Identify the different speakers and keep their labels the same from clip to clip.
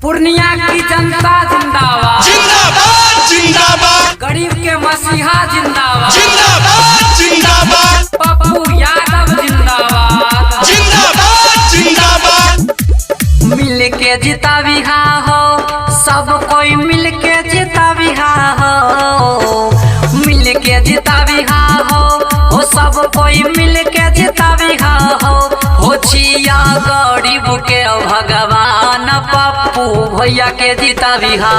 Speaker 1: पूर्णिया की जनता जिंदाबाद,
Speaker 2: जिंदाबाद जिंदाबाद,
Speaker 1: गरीब के मसीहा जिंदाबाद,
Speaker 2: जिंदाबाद जिंदाबाद,
Speaker 1: पप्पू यादव जिंदाबाद,
Speaker 2: जिंदाबाद जिंदाबाद।
Speaker 1: मिल के जिता बिहा हो, सब कोई मिल के जिता बिहा हो, मिल के जिता बिहा हो सब कोई मिल के जिता बिहा हो छिया गरीब के भगवान पप्पू भैया के जिता बिहा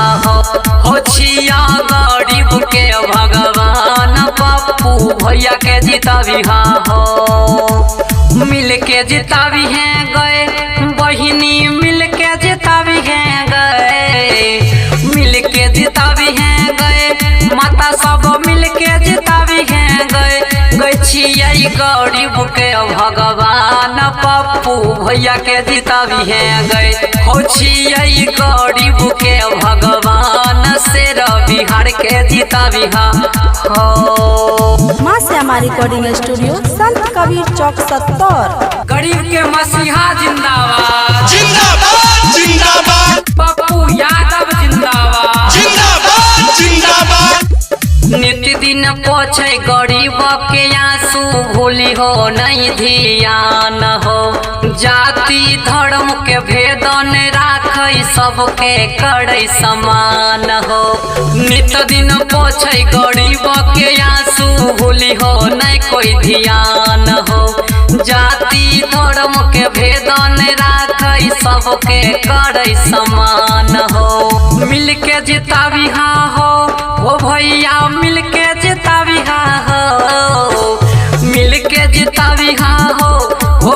Speaker 1: हो छिया गरीब के भगवान पप्पू भैया के जिता बिहा हो। मिल के जिता भी हैं गए बहिनी, मिल के जिता भी हैं गए, मिल के जिता भी हैं गए माता, सब मिल के जिता भी हैं गए। गए छियै गरीब के भगवान पप्पू भैया के जिता भी हैं गए, हो छियै गरीब के भगवान शेर बिहार के जिता भी हो।
Speaker 3: माँ श्यामा रिकॉर्डिंग स्टूडियो, संत कबीर चौक, 70।
Speaker 1: गरीब के मसीहा जिंदाबाद,
Speaker 2: जिंदाबाद जिंदाबाद,
Speaker 1: पप्पू यादव जिंदाबाद,
Speaker 2: जिंदाबाद जिंदाबाद।
Speaker 1: नित्य दिन पोछे गरीब के आंसू, भूली हो नहीं ध्यान हो, जाति धर्म के भेद न राखै, सबके करै समान हो। नित्य दिन पोछे गरीब के आंसू, भूली हो नहीं कोई ध्यान हो, जाति धर्म के भेद न राखै, सबके करै समान हो। मिल के जिता बिहा हो भैया, मिल के जिता बिहा हो, मिल के जिता बिहा हो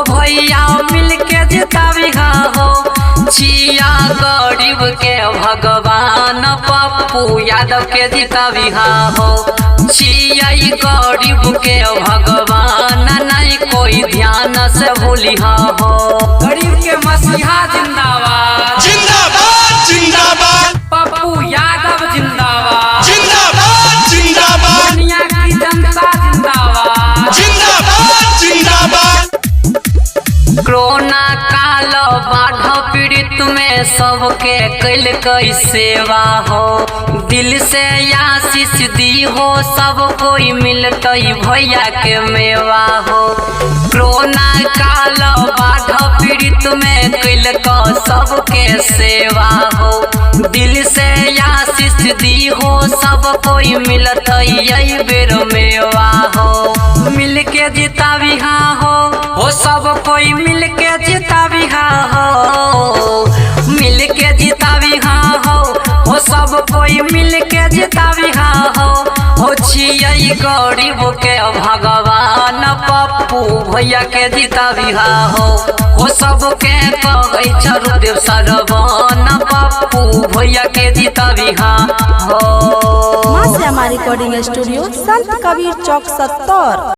Speaker 1: भैया, मिल के जिता बिहा हो। छिया गरीब के भगवान पप्पू यादव के जिता बिहा हो, छिया गरीब के भगवान नहीं कोई ध्यान से भूलिहा हो। गरीब के मसीहा जिंदाबाद,
Speaker 2: जिंदाबाद जिंदाबाद,
Speaker 1: पप्पू यादव जिंदाबाद,
Speaker 2: जिंदाबाद जिंदाबाद,
Speaker 1: दुनिया की जनता जिंदाबाद,
Speaker 2: जिंदाबाद जिंदाबाद।
Speaker 1: कोरोना काल बाढ़ पीड़ित में सबके कैल सेवा हो, दिल से आशीष दी हो, सब कोई मिलतई भैया के मेवा हो। कोरोना काल बाढ़ पीड़ित में कैल सबके सेवा हो, दिल से आशीष दी हो, सब कोई मिलतई यही बेर मेवा हो। मिल के जिता बिहा हो सब कोई मिल के जिता बिहा हो, मिल के जिता बिहा हो सब कोई मिल के जिता बिहा हो छियै गरीब के भगवान पप्पू भैया के जिता बिहा हो सबके कहै चरुदेव सरवन पप्पू भैया के जिता बिहा हो।
Speaker 3: माँ श्यामा रिकॉर्डिंग स्टूडियो, संत कबीर चौक, 70।